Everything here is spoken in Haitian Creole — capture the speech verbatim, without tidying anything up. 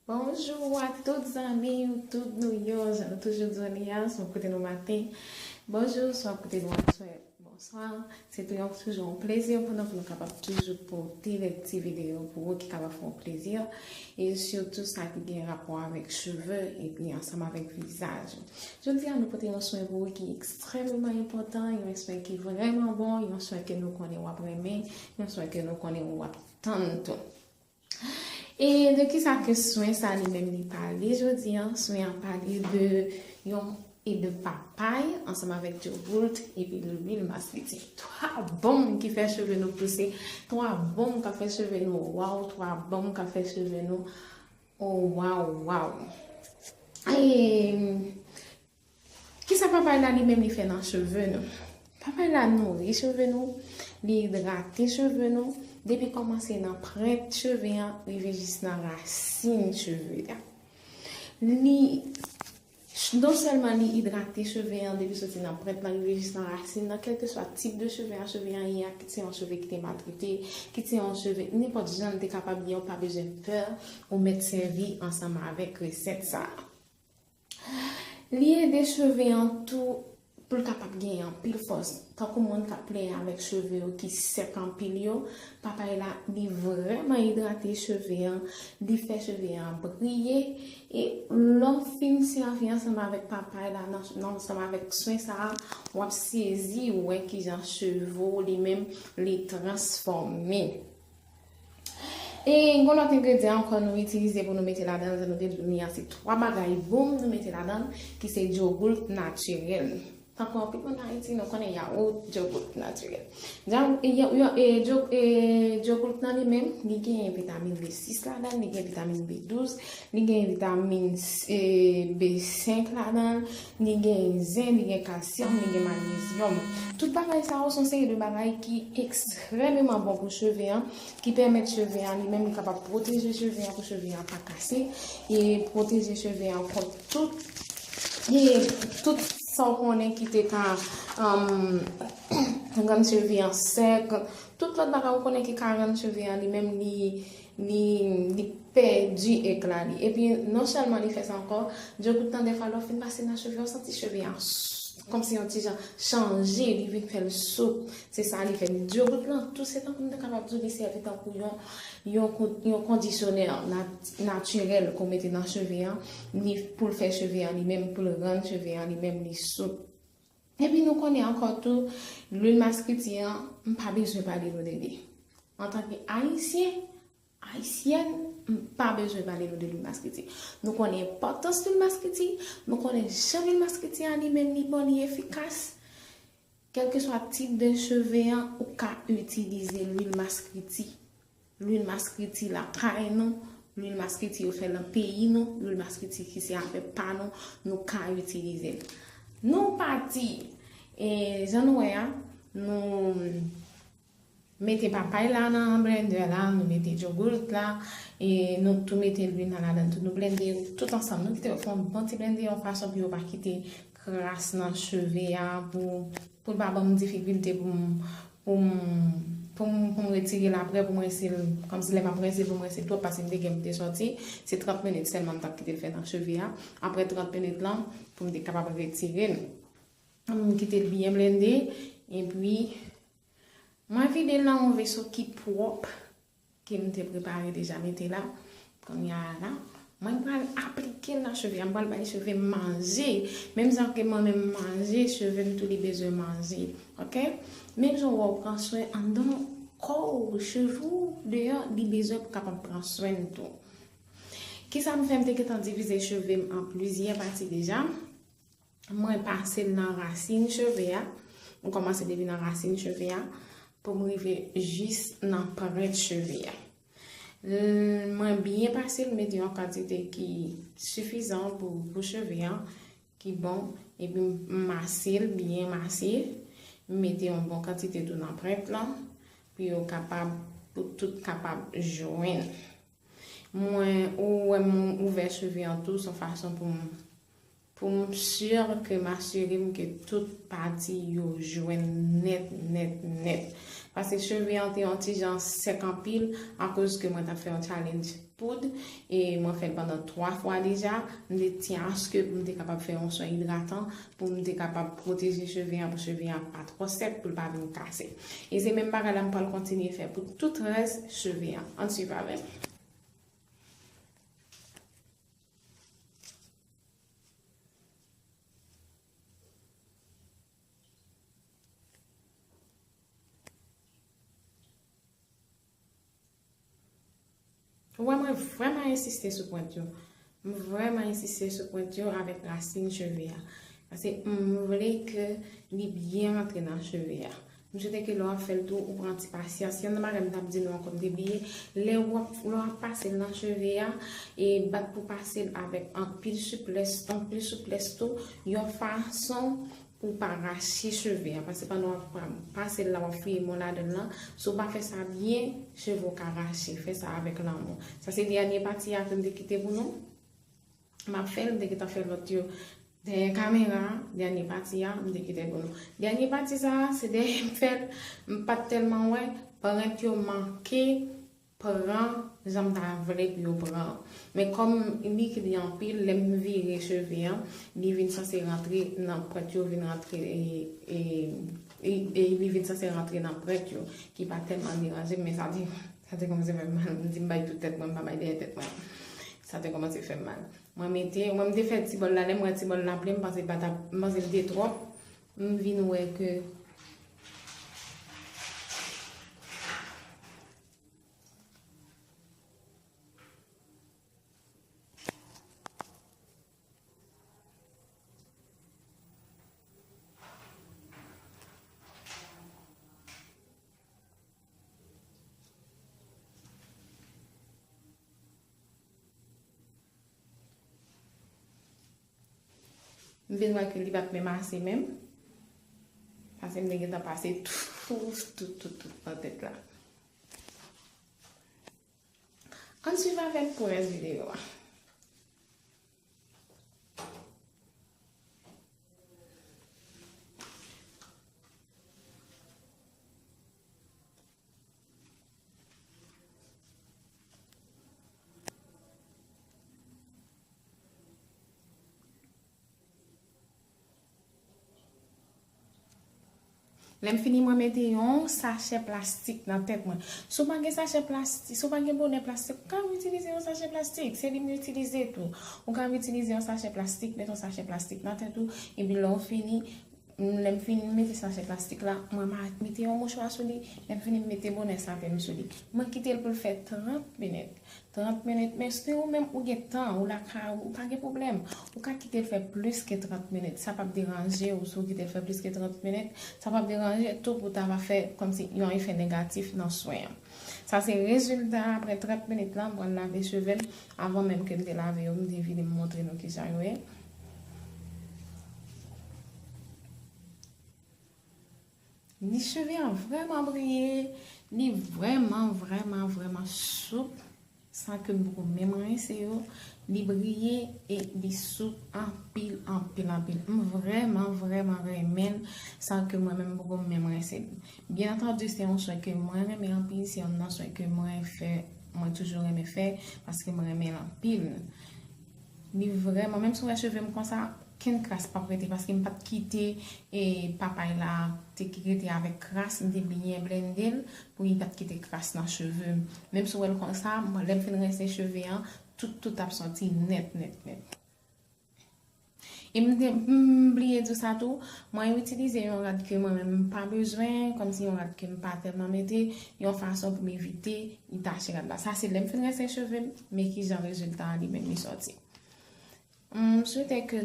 Bonjou a tout zanmi, tout nou yo, jan nou toujou di nou ye a, swa w ap koute nou maten, bonjou, swa w ap koute nou aswè, bonswa. Se tou yon, toujou yon plezi pou nou, pou nou kapab toujou pote de ti videyo pou ou ki kapab fè w plezi, e sitou sa ki gen rapò avèk cheve, epi ansanm avèk vizaj. Jodi a, nou pote yon swen pou ou ki ekstrèmeman enpòtan, yon swen ki vrèman bon, yon swen ke nou konnen w ap renmen, yon swen ke nou konnen w ap tann tou. E de kisa ke swen sa li menm li pale jodi a? Swen an pale de yon, e de papay ansanm avèk yogourt epi lwil maskriti. Twa bonm ki fè cheve nou pouse, twa bonm ka fè cheve nou waw, twa bonm ka fè cheve nou, oh, waw, waw. E kisa papay la li menm li fè nan cheve nou? Papay la nouri cheve nou, li idrate cheve nou, depi kòmanse nan pwent cheve an rive jis nan rasin cheve a. Li non sèlman li idrate cheve an depi soti nan pwent lan rive jis nan rasin nan, kèlkeswa tip de cheve a cheve an ye a, kit se yon cheve ki te maltrete, kit se yon cheve nenpòt jan l te kapab ye, ou pa bezwen pè ou mèt sèvi ansanm avèk resèt sa a. Li ede cheve an tou pou l kapab genyen anpil fòs. Tankou moun k ap plenyen avèk cheve yo ki sèk anpil yo, papay la, li vrèman idrate cheve an, li fè cheve an briye, e lè w fin sèvi ansanm avèk papay la, nan, nan, ansanm avèk swen sa a, w ap sezi wè kijan cheve w li menm li transfòme. E gen lòt engredyan ankò nou itilize pou nou mete ladan l, jan nou te di nou ye a, se twa bagay bonm nou mete ladan l, ki se yogourt natirèl. Tankou anpil moun Ayiti, nou konnen yawout, yogourt natirèl. Yogourt nan li menm, li gen vitamin B sis ladan l, li gen vitamin B douz, li gen vitamin B senk ladan l, li gen zen, li gen kalsyòm, li gen manyezyòm. Tout bagay sa yo se yon seri de bagay ki ekstrèmeman bon pou cheve an, ki pèmèt cheve a li menm li kapab pwoteje cheve a pou cheve a pa kase, e pwoteje cheve a kont tout, e tout sa w konnen ki te ka, um, rann cheve a sèk, tout lòt bagay ou konnen ki ka rann cheve a li menm li, li, li pèdi ekla li. Epi non sèlman li fè sa ankò, yogourt nan dèfwa lè w fin pase nan cheve a, w santi cheve a kòmsi yon ti jan chanje, li vin fè l soup. Se sa li fè. Yogourt lan tou, se tankou m te kapab di w, li sèvi tankou yon, yon, yon kondisyonè nat-, natirèl ke w mete nan cheve an, li, pou l fè cheve an li menm, pou l rann cheve an li menm li soup. Epi nou konnen ankò tou, lwil maskriti an, m pa bezwen pale nou de li. Antanke Ayisyen, Ayisyèn, m pa bezwen pale nou de lwil maskriti. Nou konnen enpòtans lwil maskriti, nou konnen jan lwil maskriti a li menm li bon, li efikas. Kèlkeswa tip de cheve an, ou ka itilize lwil maskriti. Lwil maskriti lakay nou, lwil maskriti yo fè nan peyi nou, lwil maskriti ki se afè pa nou, nou ka itilize l. Nou pati, e jan nou wè a, nou mete papay la nan blender la, nou mete yogourt la, e nou tou mete lwil nan ladan tou, nou blende yo tout ansanm. Nou kite yo fè yon bon ti blende yon fason pou yo pa kite kras nan cheve a, pou, pou l pa ban m difikilte pou m, pou m, pou m, pou m retire l apre, pou m rense l, kòmsi lè m ap rense l, pou m rense l twòp, paske m te gen pou m te sòti, se trant minit sèlman m t ap kite l fè nan cheve a. Apre trant minit lan, pou m te kapab retire l. M kite l byen blende, epi mwen vide l nan yon veso ki pwòp, ke m te prepare deja mete la. Kounye a la, mwen pral aplike l nan cheve a, m pral bay cheve m manje. Menm jan ke mwen menm m manje, cheve m tou li bezwen manje. Oke? Menm jan w wè w pran swen anndan kò w, cheve w deyò, li bezwen pou kapab pran swen l tou. Kisa m fè? M te gentan divize cheve m an plizyè pati deja. Mwen pase l nan rasin cheve a. M kòmanse depi nan rasin cheve a pou m rive jis nan pwent cheve a. L-, mwen byen pase l, mete yon kantite ki sifizan pou, pou cheve a, ki bon, epi m mase l, byen mase. M mete yon bon kantite tou nan pwent lan, pou yo kapab, pou tout kapab jwenn. Mwen, ou wè m ouvè cheve an tou, se yon fason pou m, pou m si ke m asire m ke tout pati yo jwenn nèt, nèt, nèt. Paske cheve an te yon ti jan sèk anpil akoz ke mwen t ap fè yon challenge poud e mwen fè l pandan twa fwa deja. M te tyen aske pou m te kapab fè yon swen idratan pou m te kapab pwoteje cheve an, pou cheve an pa twò sèk, pou l pa vin kase. E se menm bagay la m pral kontinye fè pou tout rès cheve an. Ann swiv avè m. Ou wè, mwen vrèman ensiste sou pwent yo. M vrèman ensiste sou pwent yo avèk rasin cheve a. Paske m vle ke li byen rantre nan cheve a. M swete ke lè w ap fè l tou, ou pran ti pasyans. Yon nan bagay m t ap di nou ankò, m te bliye. Lè w ap, lè w ap pase l nan cheve a, e bat pou pase l avèk anpil siplès, anpil siplès tou, yon fason pou w pa rache cheve a. Paske pandan w ap pa-, pase l la, w ap fouye men w ladan l lan. Si w pa fè sa byen, cheve w ka rache. Fè sa avèk lanmou. Sa se dènye pati a ke m te kite pou nou. M ap fè l, m te gentan fè lòt yo dèyè kamera a, dènye pati a, m te kite pou nou. Dènye pati sa a, se dèyè m fè l, m pa t tèlman wè, pwent yo manke pran jan m ta vle pou yo pran. Men kòm likid li anpil, lè m vire cheve an, li vin sanse rantre nan pwent yo, vin rantre, e, e, e, e li vin sanse rantre nan pwent yo, ki pa tèlman deranje m, men sa te, sa te kòmanse fè m mal. M di m bay tout tèt mwen, m pa bay dèyè tèt mwen. Sa te kòmanse fè m mal. Mwen mete, mwen m te fè ti bòl la, lè m wè ti bòl la plen, m panse pa t ap, m panse l te twòp. M vin wè ke M vin wè ke li pa t menm ase menm. Paske m te gentan pase tout, tout, tout, tout nan tèt la. Ann swiv avè m pou rès videyo a. Lè m fini, mwen mete yon sachè plastik nan tèt mwen. Si w pa gen sachè plastik, si w pa gen bonè plastik, ou ka itilize yon sachè plastik. Se li m itilize tou. Ou ka itilize yon sachè plastik, mete yon sachè plastik nan tèt ou, epi lè w fini, m, lè m fini mete sachè plastik la, mwen ma-, mete yon mouchwa sou li, lè m fini m mete bonè satin m sou li. Mwen kite l pou l fè trant minit. Trant minit, men si ou menm ou gen tan, ou lakay ou, pa gen pwoblèm. Ou ka kite l fè plis ke trant minit. Sa p ap deranje w si w kite l fè plis ke trant minit. Sa p ap deranje tou pou ta va fè kòmsi yon efè negatif nan swen an. Sa se rezilta apre trant minit la, m pral lave cheve m. Avan menm ke m te lave yo, m te vini m montre nou kijan yo ye. Li cheve an vrèman briye, li vrèman, vrèman, vrèman soup, san ke m poko menm rense yo. Li briye e li soup anpil, anpil, anpil. M vrèman, vrèman renmen l, san ke mwen menm m poko menm rense l. Byen antandi, se yon swen ke mwen renmen anpil, se youn nan swen ke mwen fè, mwen toujou renmen fè, paske mwen renmen l anpil. Li vrèman, menm si w wè cheve m konsa, kenn kras p ap rete, paske m pa t kite, e, papay la te rete avèk kras, m te byen blende l pou li pa t kite kras nan cheve m. Menm si w wè l konsa, mwen, lè m fin rense cheve an, tout, tout ap sòti nèt, nèt, nèt. E m te, m bliye di w sa tou, mwen itilize yon rad ke mwen menm m pa bezwen, kòmsi yon rad ke m pa tèlman mete, yon fason pou m evite li tache rad la. Sa se lè m fin rense cheve m, men kijan rezilta a li menm li sòti. M swete ke